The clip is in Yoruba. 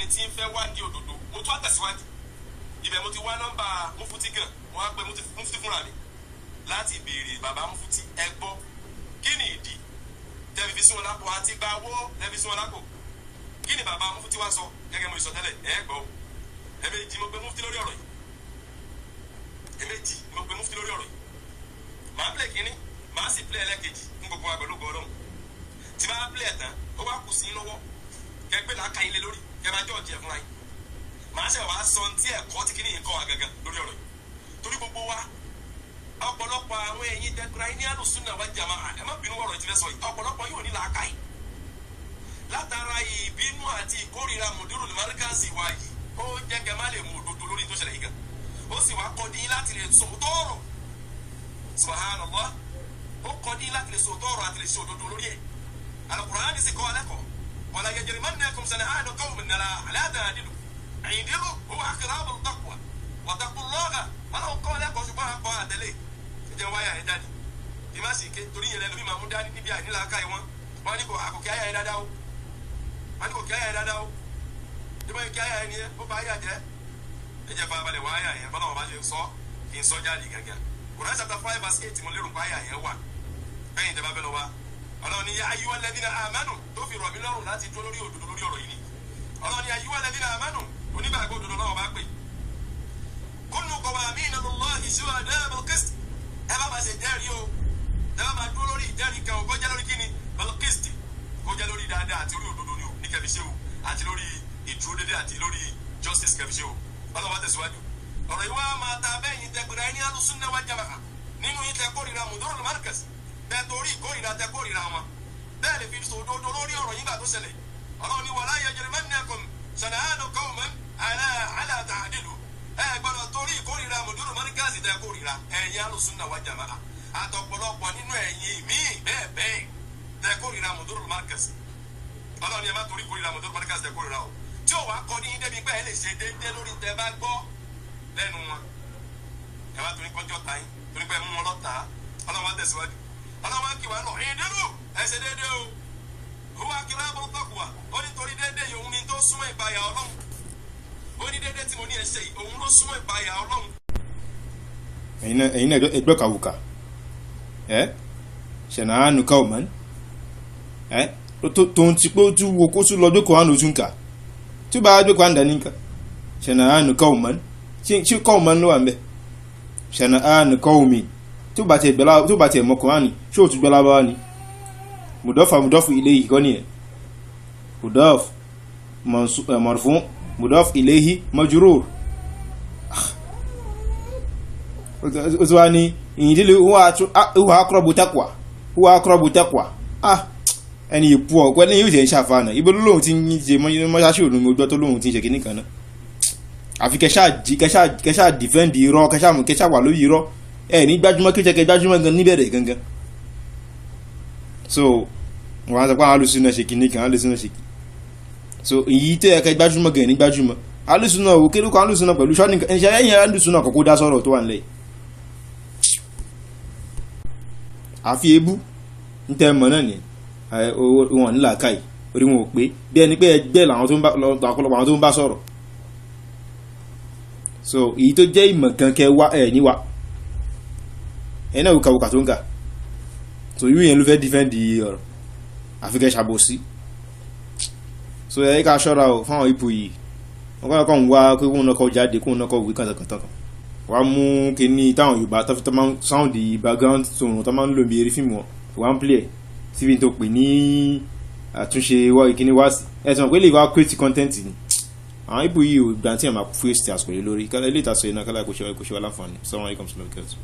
Fẹ́ni tí ń fẹ́ wádìí òdodo, mo tún àtẹ̀síwájú ibẹ̀, mo ti wá nọ́mbà Mufuti gan, mo wá pé Mufuti fúnra mi láti béèrè: "Bàbá Mufuti, ẹ gbọ́, kí ni ìdí tẹ́fi fi sí wọn lápò àti gba owó tẹ́fi sí wọn lápò?" Kí ni bàbá Mufuti wá sọ? Gẹ́gẹ́ mo sọ tẹ́lẹ̀, ẹ gbọ́, ẹ̀ẹ̀mejì mo pe Mufuti lórí ọ̀rọ̀ yìí, ẹ̀ẹ̀mejì mo pe Mufuti lórí ọ̀rọ̀ yìí. Màá play kínní, màá sì play ẹlẹ́kejì fún gbogbo wa pẹ̀lú gbọ́dọ̀. Tí bá play ẹ̀ tán, ó wá kù sí lọ́wọ́ kẹ gbé làákà yín lé lórí, kẹ máa jọ́ọ̀jì ẹ̀ fúnra yín. Màá ṣe wàá sọ tí ẹ̀kọ́ tí kìíní yìí kọ́ wa gangan lórí ọ̀rọ̀ yìí, torí gbogbo wa, ọ̀pọ̀lọpọ̀ àwọn ẹ̀yin dẹ́kura yín ní alùsùnà wa jàmá, ẹ má bínú ọ̀rọ̀ tí fẹ́ sọ yìí, ọ̀pọ̀lọpọ̀ yóò ní làákà yìí látara ìbínú àti ìkórìíra Mudirul Markazi wa yìí. Ó jẹ́ kẹ́ má lè mú òdodo lórí tó ṣẹlẹ̀ yìí gan, ó sì wá kọ́ dín láti lè sọ tọ́rọ̀. Subhanallah, ó kọ́ dín láti lè sọ tọ́rọ̀ àti lè ṣe òdodo lórí ẹ̀. Al-Qur'ani sì kọ́ alẹ́ kọ́: wala yajrimannakum shana'anu qawmin ala alla ta'dilu i'dilu huwa aqrabu lit-taqwa wattaqullaha. Ọlọ́run kọ́ lẹ́kọ̀ọ́, ṣùgbọ́n àkọ́ àtẹlé ẹ̀jẹ̀ wáyà ẹ̀ jáde kí má sì ké torí yẹn lẹ́nu mi máa mú dání níbi àìnílàáká yìí. Wọ́n ní kò àkókè ayà yẹn dáadáa o, wọ́n ní kò kí ayà yẹn dáadáa o. Bí wọ́n kí ayà yẹn ni ó bá ayà jẹ́. Ẹ̀jẹ̀ farabalẹ̀ wá ayà yẹn, bọ́lá wọn bá ṣe sọ kí n sọ jáde gàgà. Quran chapter 5 verse 8, mo lérò pé ayà yẹn wà bẹ́yìn ìjọba bẹ́ẹ̀ lọ wá. Ọlọ́run ní ya ayyuhal ladhina amanu, tó fi rọ̀ mí lọ́rùn láti dúró lórí òdodo lórí ọ̀rọ̀ yìí ni. Ọlọ́run ní ayyuhal ladhina amanu, onígbàgbọ́ òdodo náà bá pè, kunu qawwamina lillahi shuhada'a bil qist. Ẹ bá máa ṣe jẹ́rìí o, ẹ bá máa dúró lórí ìjẹ́rìí kan o, kó jẹ́ lórí kíni? Bil qist, kó jẹ́ lórí dáadáa àti orí òdodo ni o ní kẹfì ṣe o, àti lórí ìdúró dédé àti lórí justice kẹfì ṣe o. Ọlọ́run wá tẹ̀síwájú ọ̀rọ̀ yìí, wá máa ta bẹ́yìn tẹgbẹ̀rẹ̀ ẹni alùsùnà wal jamaa nínú yín tẹ kórìíra Mudirul Markaz, tẹ torí ìkórìíra tẹ kórìíra wọn bẹ́ẹ̀ lè fi sòdodo lórí ọ̀rọ̀ yín gbà tó ṣẹlẹ̀. Ọlọ́run ní wala yajrimannakum shana'anu qawmin ala alla ta'dilu. Ẹ gbọ́dọ̀ torí ìkórìíra Mudirul Markaz tẹ kórìíra ẹ̀yin alùsùnà wal jamaa àtọ̀pọ̀lọpọ̀ nínú ẹ̀yin míì bẹ́ẹ̀ bẹ́ẹ̀ tẹ kórìíra Mudirul Markaz. Ọlọ́run ní ẹ má torí ìkórìíra Mudirul Markaz tẹ kórìíra o, tí ò wá kọ́ ní débi pé ẹ lè ṣe déédéé lórí tẹ bá gbọ́ lẹ́nu wọn. Ẹ wá torí kọjọ́ ta yín, torí pé ẹ mú wọn lọ́ta. Ọlọ́run wá tẹ̀síwájú, Ọlọ́run wá kí wá lọ ìdílù, ẹ ṣe déédéé o, huwa aqrabu taqwa. Ó ní torí déédéé yìí, òun ni tó súnmọ́ ìpayà Ọlọ́run. Ó ní déédéé tí mo ní ẹ ṣe yìí, òun ló súnmọ́ ìpayà Ọlọ́run. Ẹ̀yin náà ẹgbẹ́ kàwùkà ẹ shana'anu qawman ẹ tó ń ti pé ó tún wo kó tún lọ gbé Kùránì, ó tún kà tí ó bá gbé Kùránì dání kà. Shana'anu qawman, ṣé qawman ló wà ń bẹ̀? Shana'anu qawmin, tí ó bá tiẹ̀ gbẹ́lá, tí ó bá tiẹ̀ mọ Kùránì, ṣé ó tún gbẹ́lá bá wà ní mudaf mudaf ilayhi kọ́ nìyẹn? Mudaf marfu, mudaf ilayhi majrur. Ó ti wá ní ìyìndílé huwa aqrabu taqwa, huwa aqrabu taqwa. Ah, ẹni ìpú ọ̀pẹ́ ní yóò ṣe ń ṣàfàànà ibo ló lóun ti ń ṣe mọ́ṣáṣí òun. Mo gbọ́ tó lóun ti ń ṣe kinní kan náà, àfi kẹṣà defend irọ́, kẹṣà wà lórí irọ́. Ẹ ní gbájúmọ́ kí ó ṣe kẹ gbájúmọ́ gan níbẹ̀rẹ̀ gangan. So wọ́n á sọ pé àwọn alùsùn náà ṣe kinní kan, alùsùn náà ṣe kinní. So èyí tó yẹ kẹ gbájúmọ́ gan ní gbájúmọ́ alùsùn náà wò kí ló kọ alùsùn náà pẹ̀lú sọ́ọ̀nì ẹ̀ṣẹ̀ ẹ̀yìn alùsùn náà kọ́kọ́ dá sọ̀rọ̀ tó wà nílẹ̀ yìí. Àfi ebú ń tẹ́ mọ̀ náà ni wọn ní làákàyè, orí wọn ò pé, bí ẹni pé ẹgbẹ́ làwọn tó ń bá ọ̀pọ̀lọpọ̀ àwọn tó ń bá sọ̀rọ̀. So èyí tó jẹ́ ìmọ̀ kan kẹ wá ẹ̀ níwá ẹ̀ náà wùkàwùkà tó ń kà. So irú yẹn ló fẹ́ defend ọ̀rọ̀, àfi kẹ́ ṣàbòsí. So ẹ ká ṣọ́ra o fáwọn ipò yìí. Wọn kọ́ kọ́ ń wá pé kóun náà kọ́ jáde, kóun náà kọ́ wí kàntàkàntàn kan wàá mú kíní táwọn Yorùbá tó fi tó máa ń sound background tone tó máa ń lò bí eré fíìmù wọn, wàá ń play ẹ̀ síbi tó pè ní àtúnṣe wá kíní wá sí. Ẹ sọ pé lè wá create content ni àwọn ipò yìí ò gbà tí ẹ̀ máa waste àsìkò yìí lórí kálá ilé ìtasọ̀ yìí náà kálá kò ṣe wá láǹfààní. Assalamu alaikum warahmatullahi wabarakatuh.